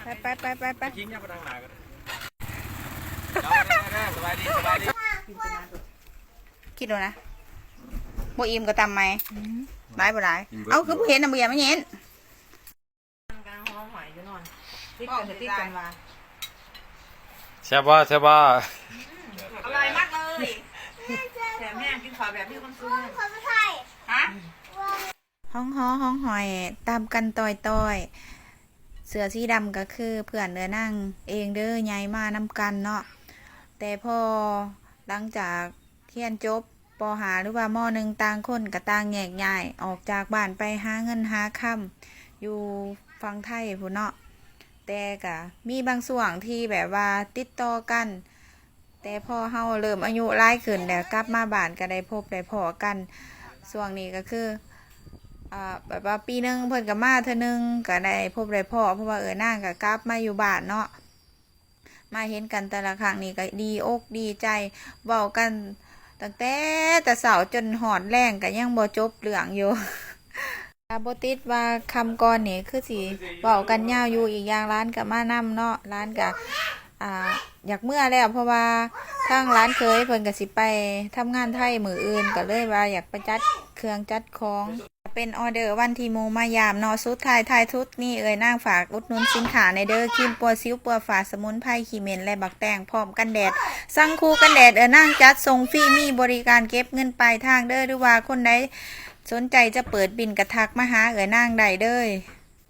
ໄປໆໆໆ ກິນຫຍັງໄປທາງໜ້າກໍໄດ້. ເຈົ້າ ສະບາຍດີ ສະບາຍດີ. ຄິດໂລດນະ ບໍ່ອີ່ມກໍຕຳໃໝ່. ອືມ ຫຼາຍບໍ່ຫຼາຍ? ກິນເບິດ ເອົ້າ ຄືບໍ່ເຫັນນະ ບໍ່ຢາກມາເຫັນ. ແຊບບໍ່ ແຊບບໍ່? ອະຮ່ອຍມາກເລີຍ ແຊບແຮງ ກິນເຂົ້າແບບມີຄວາມສຸກ. ຮ້ອງຫໍຮ້ອງຫ້ອຍ ຕຳກັນຕ່ອຍໆ. ເສື້ອສີດຳກໍຄືເພື່ອນເອື້ອຍນາງເອງເດີ ໃຫຍ່ມານຳກັນເນາະ. ແຕ່ພໍຫຼັງຈາກຮຽນຈົບ ປໍຫ້າ ຫຼືວ່າ ມໍໜຶ່ງ ຕ່າງຄົນກໍຕ່າງແຍກຍ້າຍອອກຈາກບ້ານໄປຫາເງິນຫາຄຳຢູ່ຝັ່ງໄທພຸ້ນເນາະ. ແຕ່ກໍມີບາງຊ່ວງທີ່ແບບວ່າຕິດຕໍ່ກັນ ແຕ່ພໍເຮົາເລີ່ມອາຍຸຫຼາຍຂຶ້ນແລ້ວ ກັບມາບ້ານກໍໄດ້ພົບໄດ້ພໍ້ກັນ. ຊ່ວງນີ້ກໍຄື ອ່າ ແບບວ່າປີໜຶ່ງເພິ່ນກໍມາເທື່ອໜຶ່ງ ກໍໄດ້ພົບໄດ້ພໍ້ ເພາະວ່າເອື້ອຍນາງກໍກັບມາຢູ່ບ້ານເນາະ. ມາເຫັນກັນແຕ່ລະຄັ້ງນີ້ກໍດີອົກດີໃຈ ເວົ້າກັນຕັ້ງແຕ່ແຕ່ເຊົ້າຈົນຮອດແລງກໍຍັງບໍ່ຈົບເລື່ອງຢູ່. ກໍບໍ່ຕິດວ່າຄຳກ່ອນນີ້ຄືຊິເວົ້າກັນຍາວຢູ່. ອີກຢ່າງຫຼານກໍມານຳເນາະ ຫຼານກໍ ອ່າ ຢາກເມືອແລ້ວ ເພາະວ່າທາງຫຼານເຂີຍເພິ່ນກໍຊິໄປທຳງານໄທມື້ອື່ນ ກໍເລີຍວ່າຢາກໄປຈັດເຄື່ອງຈັດຂອງ. ເປັນອໍເດີວັນທີ່ໝູ່ມາຢາມເນາະ. ສຸດທ້າຍທ້າຍສຸດນີ້ ເອື້ອຍນາງຝາກອຸດໜູນສິນຄ້າແດ່ເດີ ຄຣີມປົວສິວປົວຝ້າ ສະໝຸນໄພ ຂີ້ເໝັນ ແລະ ບັກແຕງ ພ້ອມກັນແດດ ສັງຄູກັນແດດ ເອື້ອຍນາງຈັດສົ່ງຟຣີ ມີບໍລິການເກັບເງິນປາຍທາງເດີ. ຫຼືວ່າຄົນໃດສົນໃຈຈະເປີດບິນກໍທັກມາຫາເອື້ອຍນາງໄດ້ເດີ.